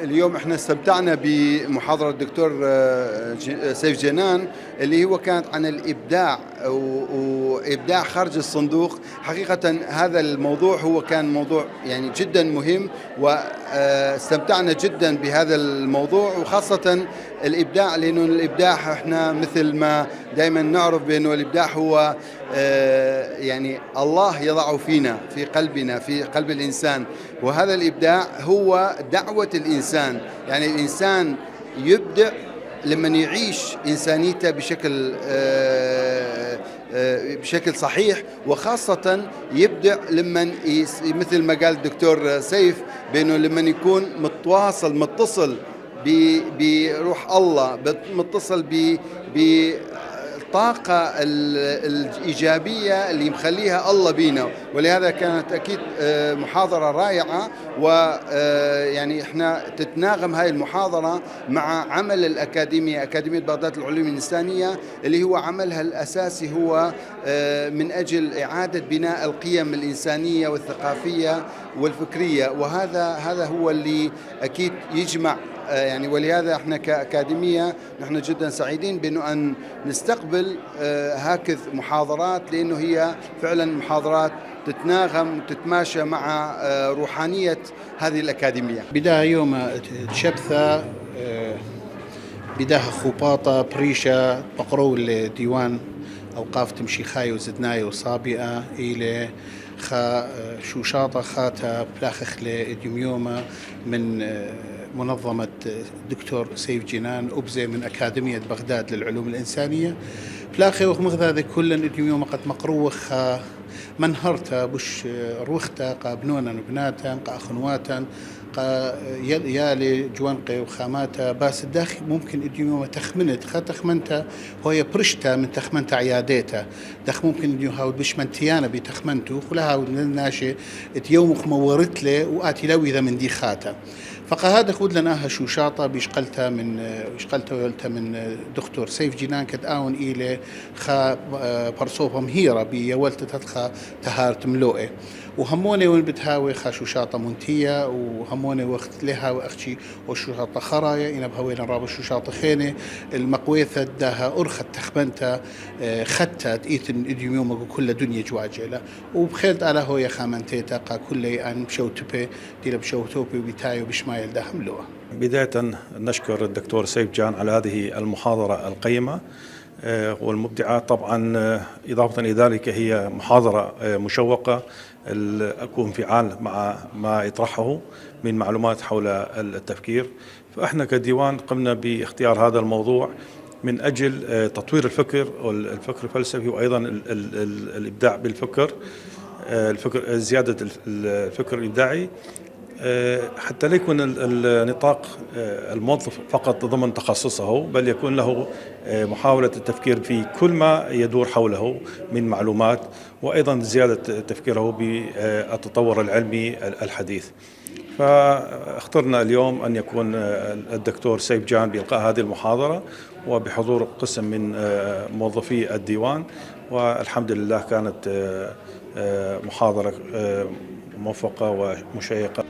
اليوم احنا استمتعنا بمحاضرة الدكتور سيف جنان اللي هو كانت عن الإبداع وإبداع خارج الصندوق. حقيقة هذا الموضوع هو كان موضوع يعني جدا مهم، واستمتعنا جدا بهذا الموضوع، وخاصة الإبداع، لأنه الإبداع احنا مثل ما دائما نعرف بأنه الإبداع هو يعني الله يضعه فينا في قلبنا في قلب الإنسان، وهذا الإبداع هو دعوة الإنسان. يعني الإنسان يبدع لما يعيش إنسانيته بشكل صحيح، وخاصة يبدع لما مثل ما قال الدكتور سيف بأنه لما يكون متواصل متصل بروح الله، متصل بالطاقة الإيجابية اللي مخليها الله بينا. ولهذا كانت أكيد محاضرة رائعة، ويعني إحنا تتناغم هاي المحاضرة مع عمل الأكاديمية، أكاديمية بغداد للعلوم الإنسانية، اللي هو عملها الأساسي هو من أجل إعادة بناء القيم الإنسانية والثقافية والفكرية، وهذا هو اللي أكيد يجمع يعني. ولهذا احنا كأكاديمية نحن جدا سعيدين بأنه أن نستقبل هكذا محاضرات، لأنه هي فعلا محاضرات تتناغم وتتماشى مع روحانية هذه الأكاديمية. بداها يوم شبثة، بداها خباطة بريشة بقرو الديوان أوقاف تمشي خاي وزدناي وصابئة إلى شوشاطة خاتا بلاخخ لديوميومة من منظمة دكتور سيف جنان أبزة من أكاديمية بغداد للعلوم الإنسانية بلاخي ومغذا كل ديوميومة قد مقروخ منهرتا بش روختا قابنونا وبناتا قاخنواتا يالي جوانقي وخاماتا باس الداخل ممكن اديوما تخمنت تخمنتا هو برشتا من تخمنتا عياديتا دخ ممكن اديو هاود بش منتيانا بتخمنتو خلها ناشي اتيوم خمورت له واتي لو اذا من دي خاتا فهذا خود لنا شوشاطة بيشقلتها من دكتور سيف جنان كد آون إلى خا برصوفة مهيرة بيولت تدخل تهارت ملوئة وهموني وين بتهاوي خا شوشاطة منتية وهموني وقت لها وأختي وشوشاطة خرايا إنا بهوين راب شوشاطة خينة المقويثة داها أرخت تخبنتا خدت إيتن إديوميوم كل دنيا جواجلة وبخيلت على هو يا خامنتيتا قا كل أن بشوتبي ديلا بشوتوبي وبيتايو بشمايل ده حملوه. بداية نشكر الدكتور سيف جان على هذه المحاضرة القيمة والمبدعة. طبعا إضافة إلى ذلك هي محاضرة مشوقة، أكون انفعال مع ما يطرحه من معلومات حول التفكير. فإحنا كديوان قمنا باختيار هذا الموضوع من أجل تطوير الفكر والفكر الفلسفي، وأيضا الإبداع بالفكر، زيادة الفكر الإبداعي، حتى لا يكون النطاق الموظف فقط ضمن تخصصه، بل يكون له محاولة التفكير في كل ما يدور حوله من معلومات، وأيضا زيادة تفكيره بالتطور العلمي الحديث. فاخترنا اليوم أن يكون الدكتور سيف جان بإلقاء هذه المحاضرة وبحضور قسم من موظفي الديوان، والحمد لله كانت محاضرة موفقة ومشيقة.